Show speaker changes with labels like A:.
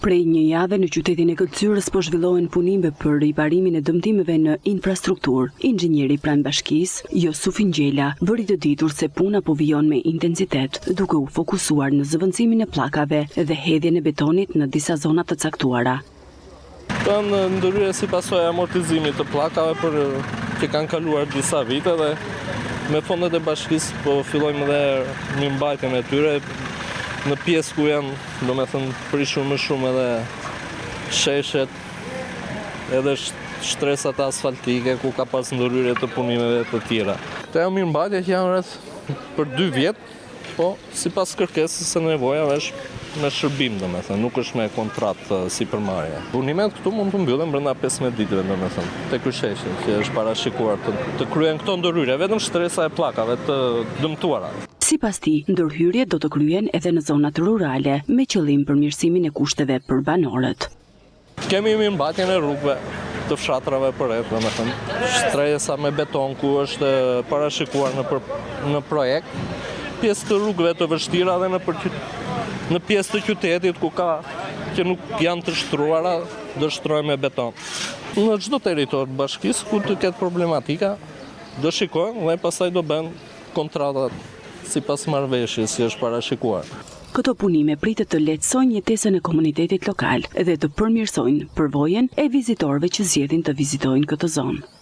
A: Prej një jave në qytetin e Këlcyrës po zhvillohen punime për riparimin e dëmtimeve në infrastrukturë. Inxhinieri pranë bashkisë, Josuf Ngjela, bëri të ditur se puna po vijon me intensitet, duke u fokusuar në zëvendësimin e pllakave dhe hedhjen e betonit në disa zona të caktuara.
B: Këto janë ndërhyrje si pasojë e amortizimit të pllakave për që kanë kaluar disa vite dhe me fondet e bashkisë po fillojmë dhe mirëmbajtjen e tyre në pjesë ku janë Domethënë prishur më shumë edhe sheshet, edhe shtresat asfaltike ku ka pas ndërhyrje të punimeve të tjera. Këto janë mirëmbajtje që janë rreth për 2 vjet, po sipas kërkesës së nevojave është me shërbim, domethënë, nuk është me kontratë sipërmarrje. Punimet këtu mund të mbyllen brenda 15 ditëve, domethënë, te ky sheshi që është parashikuar të, të kryhen këto ndërhyrje, vetëm shtresa e pllakave të dëmtuara.
A: Sipas tij, ndërhyrjet do të kryhen edhe në zonat rurale, me qëllim përmirësimin e kushteve për banorët.
B: Kemi mirëmbajtjen e rrugëve të fshatrave përreth, domethënë, shtresa me beton ku është parashikuar në, për, në projekt, pjesë të rrugëve të vështira dhe në, për, në pjesë të qytetit ku ka që nuk janë të shtruara, do shtrojmë me beton. Në çdo territor të bashkisë ku të ketë problematika, do shikojmë dhe pastaj do bëhen kontratat sipas marrëveshjes që është parashikuar.
A: Këto punime pritet të lehtësojnë jetesën e komunitetit lokal dhe të përmirësojnë përvojën e vizitorëve që zgjedhin të vizitojnë këtë zonë.